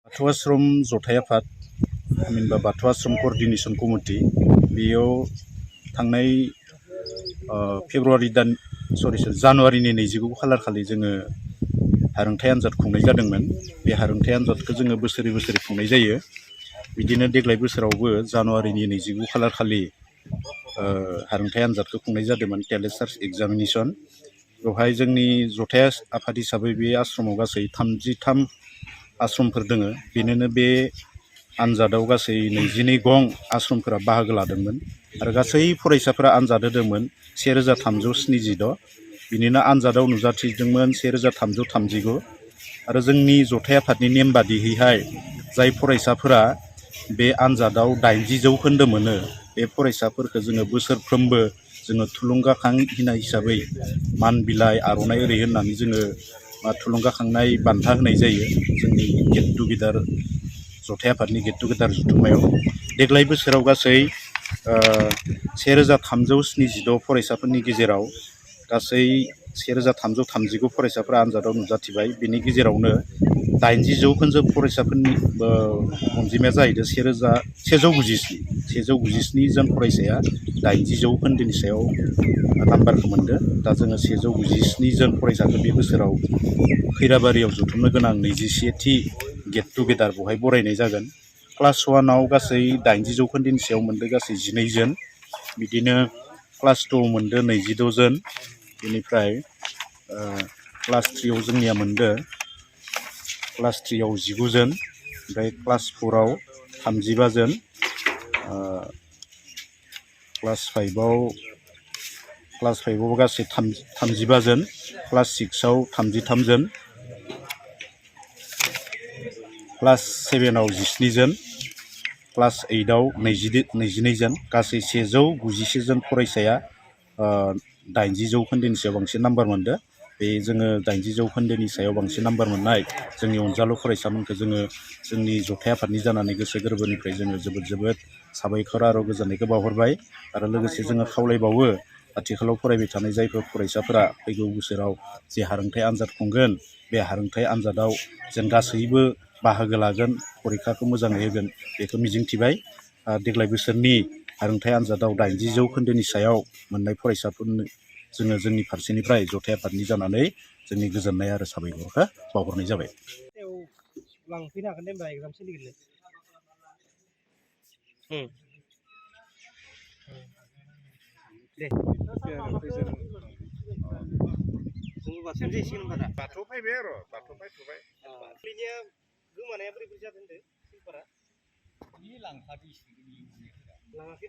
बाथौ आश्रम जथाय आफाद थामहिनबा बाथौ आश्रम क'र्डिनेसन कमिटि बेयाव थांनाय जानुवारिनि 29 खालार खालि जोङो हारोंथाइ आनजाद खुंनाय जादोंमोन। बे हारोंथाइ आनजादखौ जोङो बोसोरै बोसोरै खुंनाय जायो। बिदिनो देग्लाय बोसोरावबो जानुवारिनि 29 खालार खालि हारोंथाइ आनजादखौ खुंनाय जादोंमोन, टेलेन्ट सार्च एग्जामिनेसन। बेवहाय जोंनि जथाय आफाद हिसाबै बे आश्रमाव गासै 33 आश्रमफोर दोङो। बेनिनो बे आनजादाव गासै 22 गं आश्रमफोरा बाहागो लादोंमोन आरो गासै फरायसाफोरा आनजाद होदोंमोन 1376। बिनिनो आनजादाव नुजाथिदोंमोन 1339 आरो जोंनि जथाय आफादनि नेम बादियैहाय जाय फरायसाफोरा बे आनजादाव 80 जौखोन्दो मोनो, बे फरायसाफोरखौ जोङो बोसोरफ्रोमबो जोङो थुलुंगाखां हिसाबै मान बिलाइ आर'नाइ ओरै होननानै जोङो थुलुंगाखांनाय बान्था होनाय जायो जोंनि गेट टुगेदार जथाय आफादनि गेट टुगेदार जुथुम्मायाव। देग्लाय बोसोराव गासै 1376 फरायसाफोरनि गेजेराव गासै 1339 फरायसाफोरा आनजादाव नुजाथिबाय। बेनि गेजेरावनो 80 जौखोन्दो फरायसाफोरनि अनजिमाया जाहैदों 197 जन फरायसाया 80 जौखोन्दोनि सायाव नाम्बारखौ मोनदों। दा जोङो 197 जन फरायसाखौ बे बोसोराव खैराबारियाव जुथुमनो गोनां 21थि गेट टुगेदार बेवहाय बरायनाय जागोन। क्लास 1आव गासै 80 जौखोन्दोनि सायाव मोनदों गासै 12 जन। बिदिनो क्लास 2आव मोनदों 26 जन। बेनिफ्राय क्लास 3आव जोंनिया मोनदों क्लास 3आव 19 जन। ओमफ्राय क्लास 4आव 35 जन। क्लास 5आव गासै 35 जन। क्लास 6आव 33 जन। क्लास 7आव 17 जन। क्लास 8आव 22 जन। गासै 191 जन फरायसाया 80 जौखोन्दोनि सायाव बांसिन नाम्बार मोनदों। बे जोङो 80 जौखोन्दोनि सायाव बांसिन नाम्बार मोननाय जोंनि अनजालु फरायसामोनखौ जोङो जोंनि जथाय आफादनि जानानै गोसो गोरबोनिफ्राय जोङो जोबोद साबायखर आरो गोजोननायखौ बावहरबाय। आरो लोगोसे जोङो खावलायबावो आथिखालाव फरायबाय थानाय जायफोर फरायसाफोरा फैगौ बोसोराव जे हारोंथाइ आनजाद खुंगोन, बे हारोंथाइ आनजादाव जों गासैबो बाहागो लागोन, फरिखाखौ मोजाङै होगोन बेखौ मिजिंथिबाय। देग्लाय बोसोरनि हारोंथाइ आनजादाव 80 जौखोन्दोनि सायाव मोननाय फरायसाफोरनो जोङो जोंनि फारसेनिफ्राय जथाय आफादनि जानानै जोंनि गोजोननाय आरो साबायखरखौ बावहरनाय जाबाय। लांफैनो हागोन दे होनबा एग्जाम सोलिगोन दे बाथौ फैबाय आरो बाथौ फैथ'बाय। गोमानाया बोरै बोरै जादों होनदों? लांखादो लाङाखै